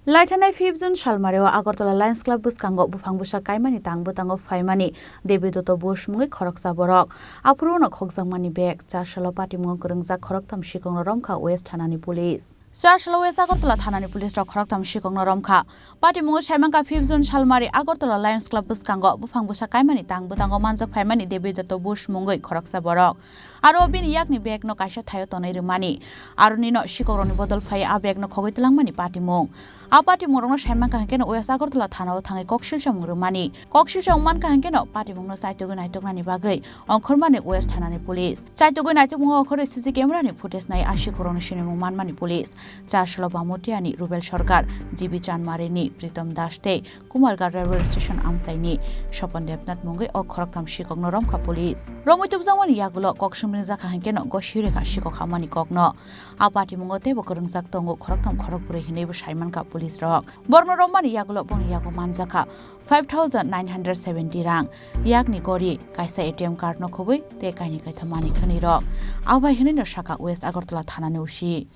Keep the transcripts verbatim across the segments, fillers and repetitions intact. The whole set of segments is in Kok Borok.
Laithanai fifth June salmario Agartala Lions Club bwskango buphang bwsa kaimani tang bwtango phaimani Devi Dotto Bush mungwi khoroksa borok. Aphuru no khokjakmani bag, char salo patimungo kwrwngjak khoroktham sikokno romkha West thanani police. Char salo West Agartala thanani police rok khoroktham sikokno romkha. Patimungo saimankha fifth June salmari Agartala Lions Club bwskango buphang bwsa kaimani tang bwtango manjak phaimani Devi Dotto Bush mungwi khoroksa borok. Aro bini yakni bag no kaisa thaio tonwi rwmani. Aro nino sikokrokni bodol phai a bag no khogwi twlangmani patimung. A patimungrokno saimankha hwnkhe no West Agartala thanao thangwi koksilsamung rwmani. Koksilsamung mankha hwnkhe no patimungno chaitugwi naituknani bagwi ongkhormani West thanani police. Chaitugwi naitukmungo okhorwi C C camera ni footage nai a sikokrokni sinimung manmani police. Char salo Bamutiani Rubel Sarkar, G B Chanmarini, Pritom Das tei Kumarghat Railway Station amchaini Sopon Debnath mungwi o khoroktham sikokno romkha police. Romwi tubjakmani yagulo kok sumringjak kha hwnkhe no gosirekha sikok hamani kokno. A patimungo teibo kwrwngjak tongo khoroktham khorokbrwi hinwibo saimankha police rok. Borokno romani yagulo boni yago manjakha five thousand nine hundred seventy rang, yakni gori, kaisa A T M card no khobwi tei kaini kaitham manwi khwnwi rok. Abo bai hinwi no sakha West Agartala thanani O C.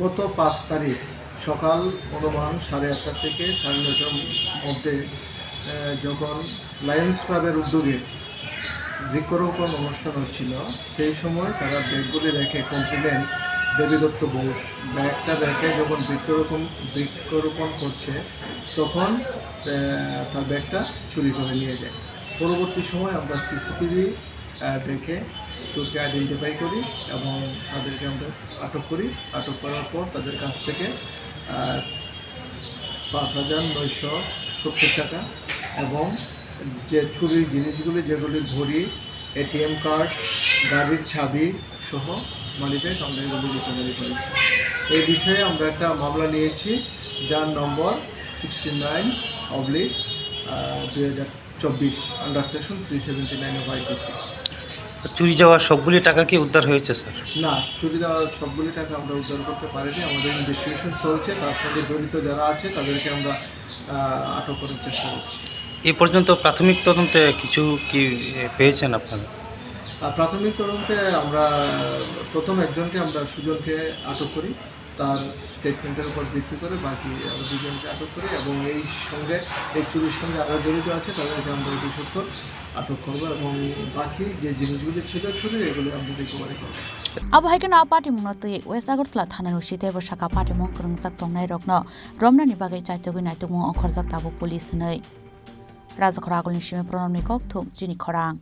গত পাঁচ তারিখ সকাল অনুমান সাড়ে আটটা থেকে সাড়ে নয়টার মধ্যে, আহ, যখন লায়ন্স ক্লাবের উদ্যোগে বৃক্ষরোপণ অনুষ্ঠান হচ্ছিল, সেই সময় তারা ব্যাগগুলি রেখে কমপ্লেন দেবীদত্ত বোস ব্যাগটা রেখে যখন বৃক্ষরোপণ, বৃক্ষরোপণ করছে, তখন, আহ, তার ব্যাগটা চুরি করে নিয়ে যায়। পরবর্তী সময় আমরা সিসিটিভি, আহ, দেখে চোরকে আইডেন্টিফাই করি এবং তাদেরকে আমরা আটক করি। আটক করার পর তাদের কাছ থেকে, আহ, পাঁচ হাজার নয়শো সত্তর টাকা এবং যে চুরির জিনিসগুলি, যেগুলি ঘড়ি, এটিএম কার্ড, গাড়ির চাবি সহ মানিব্যাগ আমরা এগুলি রিকভারি করেছি। এই বিষয়ে আমরা একটা মামলা নিয়েছি, যার নম্বর সিক্সটি নাইন অবলিক দুই হাজার চব্বিশ, under section three seventy nine of IPC. চুরি যাওয়া সবগুলি টাকা কি উদ্ধার হয়েছে, স্যার? না, চুরি যাওয়া সবগুলি টাকা আমরা উদ্ধার করতে পারিনি। আমাদের ইনভেস্টিগেশন চলছে, তার সঙ্গে জড়িত যারা আছে তাদেরকে আমরা, আহ, আটক করার চেষ্টা করছি। এ পর্যন্ত প্রাথমিক তদন্তে কিছু কি, এ, পেয়েছেন আপনারা? আহ, প্রাথমিক তদন্তে আমরা প্রথম একজনকে, আমরা সুজনকে আটক করি। তার স্টেটমেন্টের উপর ভিত্তি করে বাকি আরো দুজনকে আটক করি এবং এই সঙ্গে, এই চুরির সঙ্গে আরো জড়িত আছে, তাদেরকে আমরা অতি সত্বর আটক করবো এবং বাকি যে জিনিসগুলি ছিল চুরির, এগুলি আমরা রিকভারি করবো। Abo hai kheno a patimungno twi West Agartala thanani O C teibo sakha patimung kwrwngjak tongnairokno romnani bagwi chaitugwi naitukmung ongkhorjak tabuk police hwnwi. Rajakhor agulni simi Pranabni kokthum chini khorang.